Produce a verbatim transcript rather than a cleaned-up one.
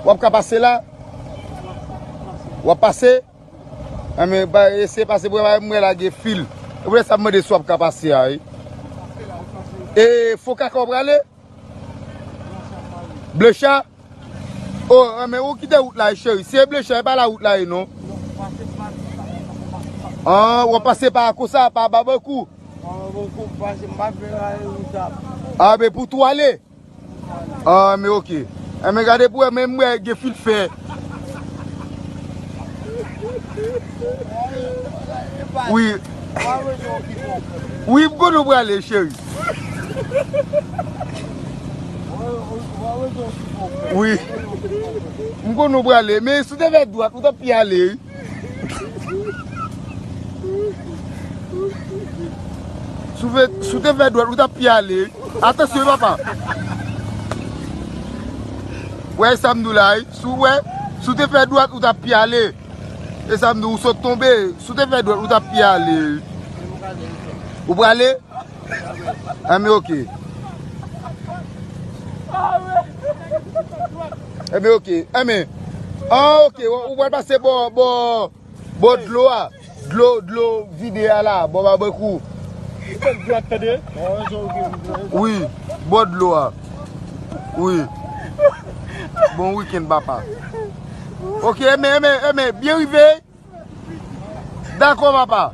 W ap ka pase la? W ap pase? Enben, ba, eseye pase pou mwen, mwen lage fil. E pou sa m mande si w ap ka pase a, wi. E fo kaka w prale? Blecha? O, enben, ou kite wout la, cheri. Se Blecha, e pa la wout la, e non. Ah, w ap pase pa konsa, pa Babankou. Ah, ben, pou tou ale. Ah, men oke. Ah, men gade pou wè, men mwen gen fil fè. Wi. Wi, m konn ou prale, cheri. Wi. M konn ou prale, men si w te fè dwat, ou t ap pi ale, wi. Si w fè, si w te fè dwat, ou t ap pi ale. Atansyon, papa. Wè sa m di w la, wi. Si w wè, si w te fè dwat, ou t ap pi ale. E sa m di w, ou sot tonbe. Si w te fè dwat, ou t ap pi ale. Ou prale? Enben, oke. Enben, oke. Enben, ah, oke. Ou, ou pral pase bò, bò, bò dlo a. Dlo, dlo vide a la, bò Babankou. Wi, bò dlo a. Wi. Bon wikenn, papa. Oke, enben, enben, enben, byen rive. Dakò, papa.